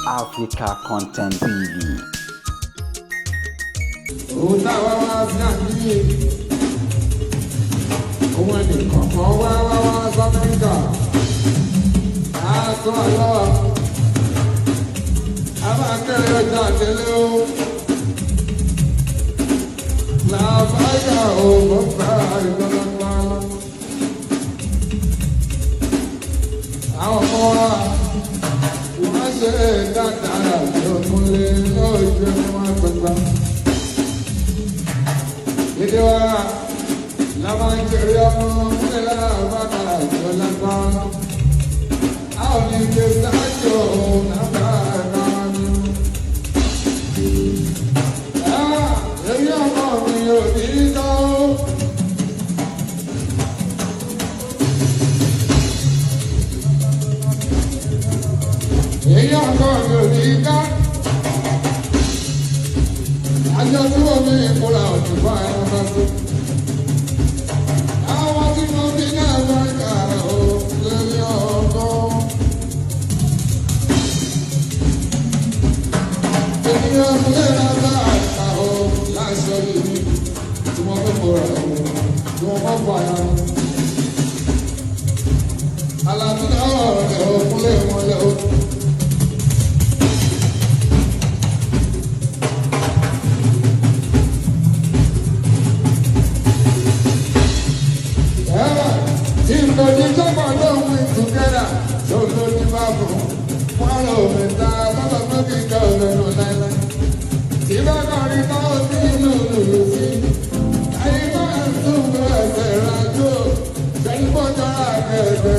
Africa Content TV. Òun táwa wá sí àbí òun ẹnìkan kan wá wá wá sọ́mẹ́ńkà á tún àlọ́ a máa kéré ọjà délé o làbáyà ò mọ̀ bá ìlọ́lọ́lá àwọn ọmọ wa wọ́n ṣe dáadáa àti ọkùnrin lójú ẹni wọn gbẹgbẹ. Èdè wa la máa ń jèrè ọmọ múlẹ̀ lábàkà àjọ lágbára. A ò ní gbé sáájú nàbà náà ni. Èyí ọmọ mi ò ní tọ́. Èyí ọkọ mi ò ní ká. Àjọ tí wọ́n mi ìkúra ọ̀tún fún ẹran bá tó. Àwọn tí mo bí náà bá kà ó lórí ọkọ. Ènìyàn múlẹ̀ bá kà ó láṣọ yìí tí wọ́n fẹ́ fọ́ra ó tí wọ́n bá fọ́ ara wọn. Àlàbí náà ọ̀rẹ́ òkúlé wọn lẹ́wọ́. Ìgbòdì tó pọ̀ ló ń wí together tó ló ní báàbò. Wọ́n rò mí ta bábà mọ́kì ká ọ̀lẹ́nu láíláí. Tí bá kọrin tó sí inú lùlù sí. Ayé máa ń tún bọ́ ẹsẹ̀ rájò. Sẹ́yìn bọ́ jọra ẹgbẹ́